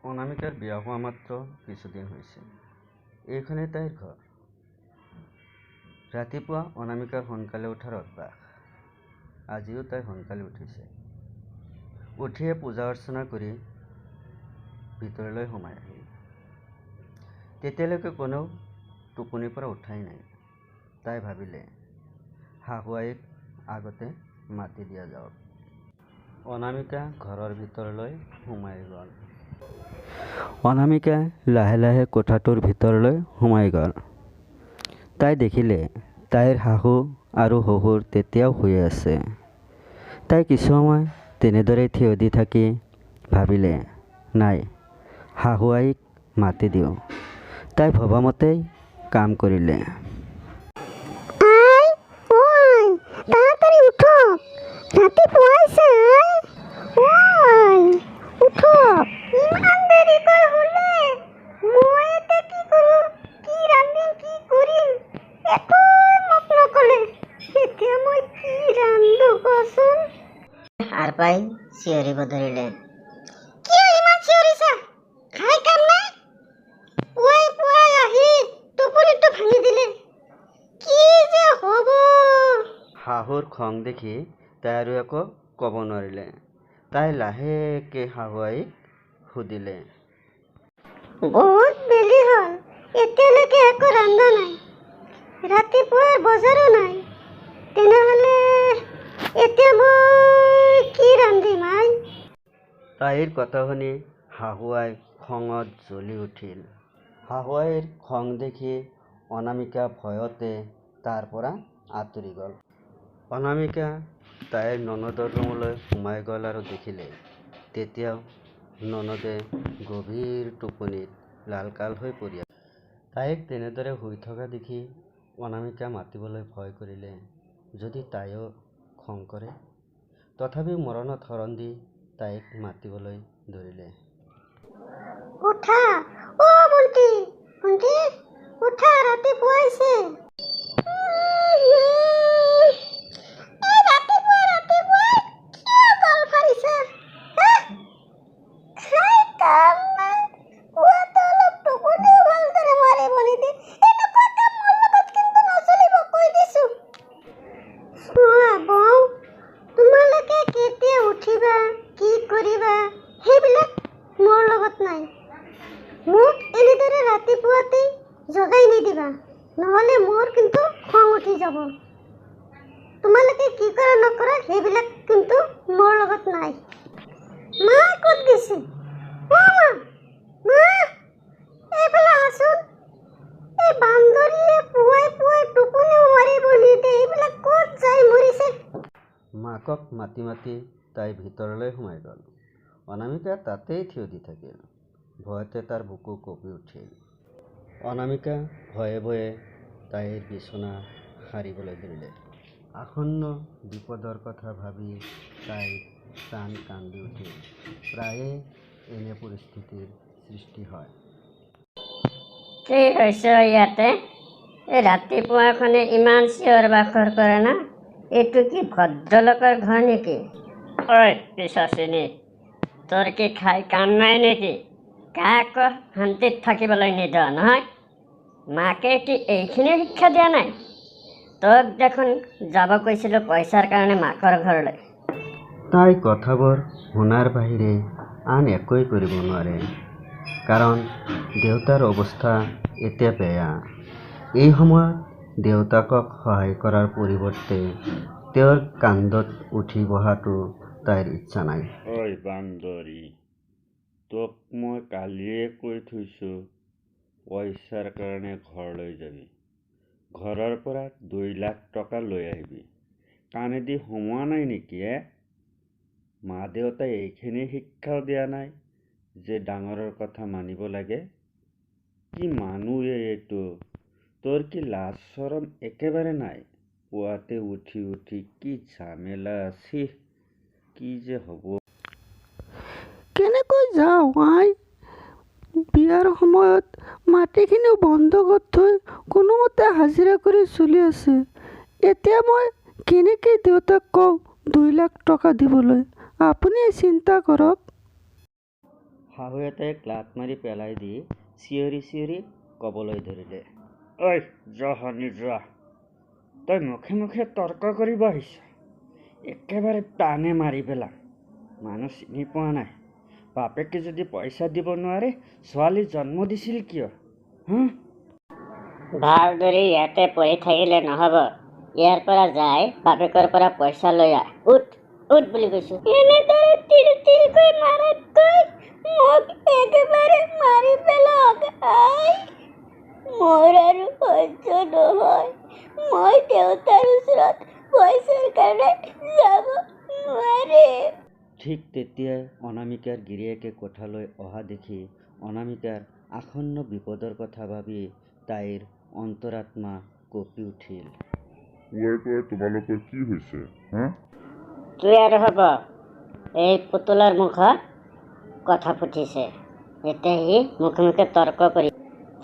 অনামিকাৰ বিয়া হোৱা মাত্ৰ কিছুদিন হৈছে। এইখনেই তাইৰ ঘৰ। ৰাতিপুৱা অনামিকাৰ সোনকালে উঠাৰ অভ্যাস। আজিও তাই সোনকালে উঠিছে। উঠিয়ে পূজা অৰ্চনা কৰি ভিতৰলৈ সোমাই আহিল। তেতিয়ালৈকে কোনেও টোপনিৰ পৰা উঠাই নাই। তাই ভাবিলে, শাহু আইক আগতে মাতি দিয়া যাওক। অনামিকা ঘৰৰ ভিতৰলৈ সোমাই গ'ল। অনামিকা লাহে লাহে কোঠাটোৰ ভিতৰলৈ সোমাই গ'ল। তাই দেখিলে তাইৰ শাহু আৰু শহুৰ তেতিয়াও শুই আছে। তাই কিছু সময় তেনেদৰেই থিয় দি থাকি ভাবিলে, নাই, শাহু আইক মাতি দিওঁ। তাই ভবামতেই কাম কৰিলে। আই, অ আই, তাড়াতাড়ি উঠক, ৰাতিপুৱাইছে। আই, অ আই, উঠক। ইমান দেৰিকৈ শুলে মই এতিয়া কি কৰোঁ, কি ৰান্ধিম, কি কৰিম, একো মোক নক'লে। এতিয়া মই কি ৰান্ধো কচোন? সাৰ পাই চিঞৰিব ধৰিলে। কিয় ইমান চিঞৰিছা? খাই কাম নাই? পুৱাই পুৱাই আহি টোপনিটো ভাঙি দিলে। কি যে হ'ব! শাহুৰ খং দেখি তাই আৰু একো ক'ব নোৱাৰিলে। তাই লাহেকৈ শাহু আইক সুধিলে, বহুত বেলি হ'ল, এতিয়ালৈকে একো ৰন্ধা নাই, ৰাতিপুৱাৰ বজাৰো নাই। তেনেহ'লে এতিয়া মই কি ৰান্ধিম আই? তাইৰ কথা শুনি শাহুআই খঙত জ্বলি উঠিল। শাহুআইৰ খং দেখি অনামিকা ভয়তে তাৰ পৰা আঁতৰি গ'ল। অনামিকা তাইৰ ননদৰ ৰুমলৈ সোমাই গ'ল আৰু দেখিলে তেতিয়াও ননদে গভীৰ টোপনিত লালকাল হৈ পৰি আছে। তাইক তেনেদৰে শুই থকা দেখি অনামিকা মাতিবলৈ ভয় কৰিলে, যদি তাইও খং কৰে। তথাপিও মৰণত শৰণ দি তাইক মাতিবলৈ ধৰিলে। উঠা অ ভণ্টি, ভণ্টি উঠা, ৰাতিপুৱাইছে। এই ৰাতিপুৱা ৰাতিপুৱাই কিয় গল ফাৰিছা হে? খাই কাম নাই, পুৱাতে অলপ টোপনিও ভালদৰে মাৰিব নিদিয়ে। এনেকুৱা কাম মোৰ লগত কিন্তু নচলিব, কৈ দিছো। চোৱা বৌ, তোমালোকে কেতিয়া উঠিবা, কি কৰিবা, সেইবিলাক মোৰ লগত নাই। মোক এনেদৰে ৰাতিপুৱাতেই জগাই নিদিবা, নহ'লে মোৰ কিন্তু খং উঠি যাব। তোমালোকে কি কৰা নকৰা, সেইবিলাক কিন্তু মোৰ লগত নাই। মা ক'ত গৈছে? অ মা, মা, এইফালে আহাচোন। এই বান্দৰীয়ে পুৱাই পুৱাই টোপনিও মাৰিব নিদিয়ে। এইবিলাক ক'ত যাই মৰিছে? মাকক মাতি মাতি তাই ভিতৰলৈ সোমাই গ'ল। অনামিকা তাতেই থিয় দি থাকিল। ভয়তে তাৰ বুকু কঁপি উঠিল। অনামিকা ভয়ে ভয়ে তাইৰ বিচনা সাৰিবলৈ ধৰিলে। আসন্ন বিপদৰ কথা ভাবি তাইৰ প্ৰাণ কান্দি উঠিল। প্ৰায়ে এনে পৰিস্থিতিৰ সৃষ্টি হয়। কি হৈছে ইয়াতে? এই ৰাতিপুৱাখনে ইমান চিঞৰ বাখৰ কৰে না? এইটো কি ভদ্ৰলোকৰ ঘৰ নেকি? ঐ পিশাচিনী, তোৰ কি খাই কাম নাই নেকি? কাকো শান্তিত থাকিবলৈ নিদিয় নহয়? মাকে কি এইখিনিও শিক্ষা দিয়া নাই? তোক দেখোন যাব কৈছিলোঁ পইচাৰ কাৰণে মাকৰ ঘৰলৈ। তাই কথাবোৰ শুনাৰ বাহিৰে আন একোৱেই কৰিব নোৱাৰে। কাৰণ দেউতাৰ অৱস্থা এতিয়া বেয়া। এই সময়ত দেউতাকক সহায় কৰাৰ পৰিৱৰ্তে তেওঁৰ কান্ধত উঠি বহাটো তাইৰ ইচ্ছা নাই। ঐ বান্দৰী, তোক মই কালিয়ে কৈ থৈছোঁ, পইচাৰ কাৰণে ঘৰলৈ যাবি, ঘৰৰ পৰা 2 লাখ টকা লৈ আহিবি। কাণেদি সোমোৱা নাই নেকি এ? মা দেউতাই এইখিনি শিক্ষাও দিয়া নাই যে ডাঙৰৰ কথা মানিব লাগে? কি মানুহ এইটো! তোৰ কি লাজ চৰম একেবাৰে নাই? পুৱাতে উঠি উঠি কি ঝামেলা! ছিঃ, কি যে হ'ব! কেনেকৈ যাওঁ আই? বিয়াৰ সময়ত মাটিখিনিও বন্ধকত থৈ কোনোমতে হাজিৰা কৰি চলি আছে। এতিয়া মই কেনেকৈ দেউতাক কওঁ 2 লাখ টকা দিবলৈ? আপুনিয়ে চিন্তা কৰক। শাহুৱে তাইক লাত মাৰি পেলাই দি চিঞৰি চিঞৰি ক'বলৈ ধৰিলে, ঐ জহনী যোৱা, তই মুখে মুখে তৰ্ক কৰিব আহিছ, একেবাৰে প্ৰাণে মাৰি পেলাম। মানুহ চিনি পোৱা নাই, বাপেকে যদি পইচা দিব নোৱাৰে ছোৱালী জন্ম দিছিল কিয়? হা? ভালদৰে ইয়াতে পৰি থাকিলে নহ'ব, ইয়াৰ পৰা যাই বাপেকৰ পৰা পইচা লৈ আহ। উঠ উঠ বুলি কৈছো। এনেদৰে তিল তিলকৈ মাৰাতকৈ মোক একেবাৰে মাৰি পেলাওক আই। মোৰ আৰু সহ্য নহয়, মই দেউতাৰ ওচৰত পইচাৰ কাৰণে যাব নোৱাৰিম। ঠিক তেতিয়াই অনামিকাৰ গিৰিয়েকে কোঠালৈ অহা দেখি অনামিকাৰ আসন্ন বিপদৰ কথা ভাবি তাইৰ অন্তৰাত্মা কঁপি উঠিল। পুৱাই পুৱাই তোমালোকৰ কি হৈছে হা? কি আৰু হ'ব, এই পুতলাৰ মুখত কথা ফুটিছে। এতিয়া সি মুখে মুখে তৰ্ক কৰি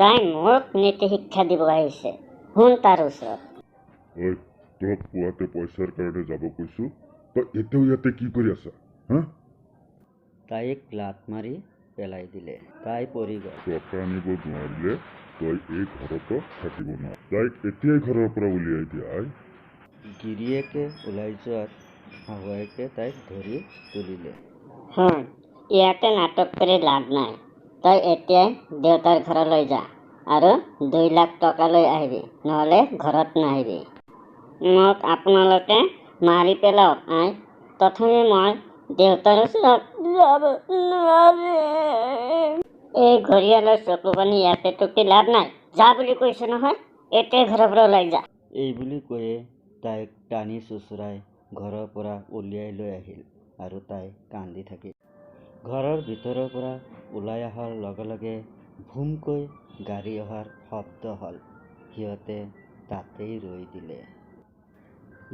তাই মোক নীতি শিক্ষা দিব আহিছে। শুন তাৰ ওচৰত। ঐ, তোক পুৱাতে পইচাৰ কাৰণে যাব কৈছো, তই এতিয়াও ইয়াতে কি কৰি আছা হা? তাইক লাত মাৰি পেলাই দিলে, তাই পৰি গ'ল। টকা আনিব নোৱাৰিলে তই এই ঘৰতো থাকিব নোৱাৰ। তাইক এতিয়াই ঘৰৰ পৰা উলিয়াই দিয়া আই। গিৰিয়েকে ওলাই যোৱাত শাহুৱেকে তাইক ধৰি তুলিলে। শুন, ইয়াতে নাটক কৰি লাভ নাই। তই এতিয়াই দেউতাৰ ঘৰলৈ যা আৰু 2 লাখ টকা লৈ আহিবি, নহ'লে ঘৰত নাহিবি। মোক আপোনালোকে মাৰি পেলাওক আই, তথাপি মই দেউতাৰ ওচৰত যাব নোৱাৰিম। এই ঘৰিয়ালৰ চকু পানী ইয়াতে টুকি লাভ নাই। যা বুলি কৈছো নহয়, এতিয়াই ঘৰৰ পৰা ওলাই যা। এই বুলি কৈয়ে তাইক টানি চোঁচৰাই ঘৰৰ পৰা উলিয়াই লৈ আহিল আৰু তাই কান্দি থাকিল। ঘৰৰ ভিতৰৰ পৰা ওলাই অহাৰ লগে লগে ভুমকৈ গাড়ী অহাৰ শব্দ হ'ল। সিহঁতে তাতেই ৰৈ দিলে।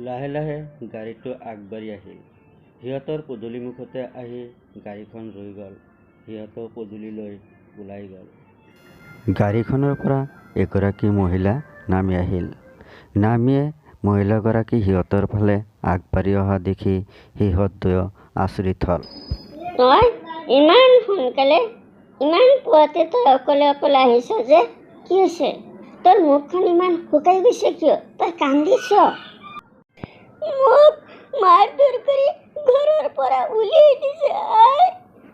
লাহে লাহে গাড়ীটো আগবাঢ়ি আহিল। সিহঁতৰ পদূলিমুখতে আহি গাড়ীখন ৰৈ গ'ল। সিহঁতেও পদূলিলৈ ওলাই গ'ল। গাড়ীখনৰ পৰা এগৰাকী মহিলা নামি আহিল। নামিয়ে মহিলাগৰাকী সিহঁতৰ ফালে আগবাঢ়ি অহা দেখি সিহঁত দুয়ো আচৰিত হ'ল। তই ইমান সোনকালে, ইমান পুৱাতে তই অকলে অকলে আহিছ যে, কি হৈছে? তোৰ মুখখন ইমান শুকাই গৈছে কিয়? তই কান্দিছ? মোক মাৰধৰ কৰি ঘৰৰ পৰা উলিয়াই দিছে আই,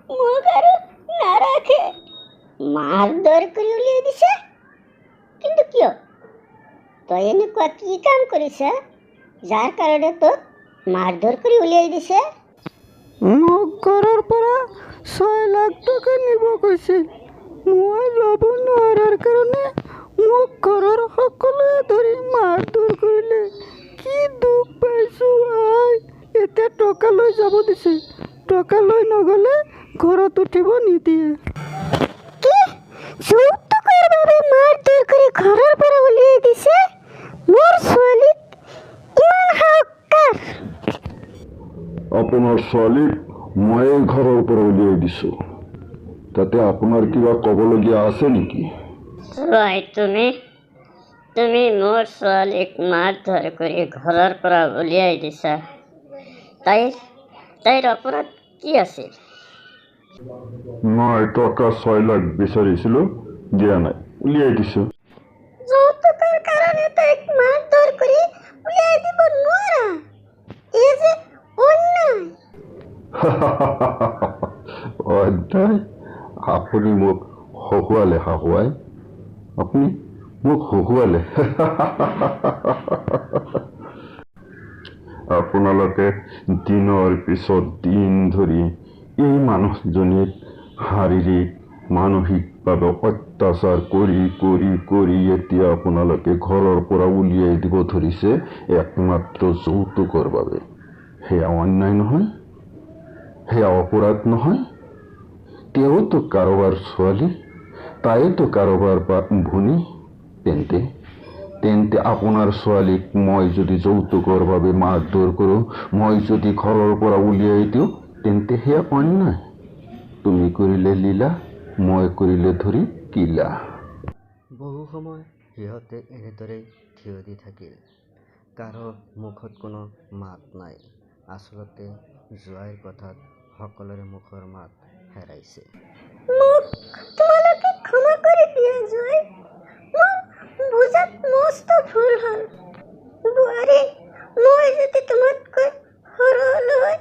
মোক আৰু নাৰাখে। মাৰধৰ কৰি উলিয়াই দিছে? কিন্তু কিয়? তই এনেকুৱা কি কাম কৰিছ যাৰ কাৰণে তোক মাৰধৰ কৰি উলিয়াই দিছে? মোক ঘৰৰ পৰা 6 লাখ টকা নিব কৈছিল। মই ল'ব নোৱাৰাৰ কাৰণে মোক ঘৰৰ সকলোৱে ধৰি মাৰধৰ কৰিলে। কি দুখ পাইছোঁ আই। এতিয়া টকা লৈ যাব দিছে, টকা লৈ নগ'লে ঘৰত উঠিব নিদিয়ে। কি যৌতুকৰ বাবে মাৰধৰ কৰি ঘৰৰ পৰা উলিয়াই দিছে? মোৰ ছোৱালীক ইমান সাহস কাৰ? আপোনাৰ ছোৱালীক ময়ে ঘৰৰ পৰা উলিয়াই দিছোঁ, তাতে আপোনাৰ কিবা ক'বলগীয়া আছে নেকি? জোঁৱাই, তুমি মোৰ ছোৱালীক মাৰধৰ কৰি ঘৰৰ পৰা উলিয়াই দিছা। তাইৰ অপৰাধ কি আছিল? মই টকা 6 লাখ বিচাৰিছিলোঁ, দিয়া নাই, উলিয়াই দিছোঁ। যৌতুকৰ কাৰণে তাইক মাৰধৰ কৰি উলিয়াই দিব নোৱাৰা, এই যে অন্যায়। অন্যায়? আপুনি মোক হহুৱালে শাহুৱাই, আপুনি মোক হহুৱালে। আপোনালোকে দিনৰ পিছত দিন ধৰি এই মানুহজনীক শাৰীৰিক মানসিকভাৱে অত্যাচাৰ কৰি কৰি কৰি এতিয়া আপোনালোকে ঘৰৰ পৰা উলিয়াই দিব ধৰিছে একমাত্ৰ যৌতুকৰ বাবে। সেয়া অন্যায় নহয়, সেয়া অপৰাধ নহয়। তেওঁতো কাৰোবাৰ ছোৱালী, তাইতো কাৰোবাৰ ভনী। তেন্তে আপোনাৰ ছোৱালীক মই যদি যৌতুকৰ বাবে মাৰধৰ কৰোঁ, মই যদি ঘৰৰ পৰা উলিয়াই দিওঁ, তেন্তে সেয়া অন্যায়। তুমি কৰিলে লীলা, মই কৰিলে ধৰি কিলা। বহু সময় সিহঁতে এনেদৰেই থিয় দি থাকিল। কাৰো মুখত কোনো মাত নাই। আচলতে জোঁৱাইৰ কথাত সকলোৰে মুখৰ মাত হেৰাইছে। মোক তোমালোকে ক্ষমা কৰি দিয়া জোঁৱাই। মোৰ বুজাত মস্ত ভুল হ'ল। বোৱাৰী, মই যদি তোমাতকৈ সৰু হ'লো হয়,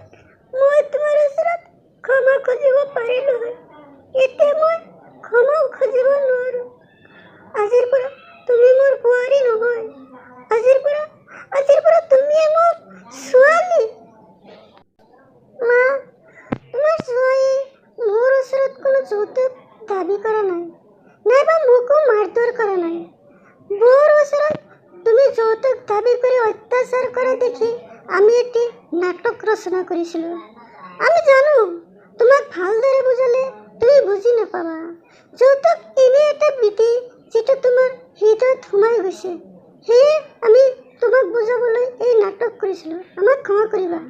মই তোমাৰ ওচৰত ক্ষমা খুজিব পাৰিলোঁ হয়। এতিয়া মই ক্ষমাও খুজিব নোৱাৰোঁ। আজিৰ পৰা তুমি মোৰ বোৱাৰী নহয়। আজিৰ পৰা তুমিয়ে মোৰ ছোৱালী। মা, তোমাৰ জোঁৱাইয়ে মোৰ ওচৰত কোনো যৌতুক দাবী কৰা নাই, নাইবা মোকো মাৰধৰ কৰা নাই। বৌৰ ওচৰত তুমি যৌতুক দাবী কৰি অত্যাচাৰ কৰা দেখি আমি এটি নাটক ৰচনা কৰিছিলোঁ। আমি জানো, তোমাক ভালদৰে বুজালে তুমি বুজি নাপাবা। যৌতুক এনে এটা বিধি যিটো তোমাৰ হৃদয়ত সোমাই গৈছে। সেয়ে আমি তোমাক বুজাবলৈ এই নাটক কৰিছিলোঁ। আমাক ক্ষমা কৰিবা।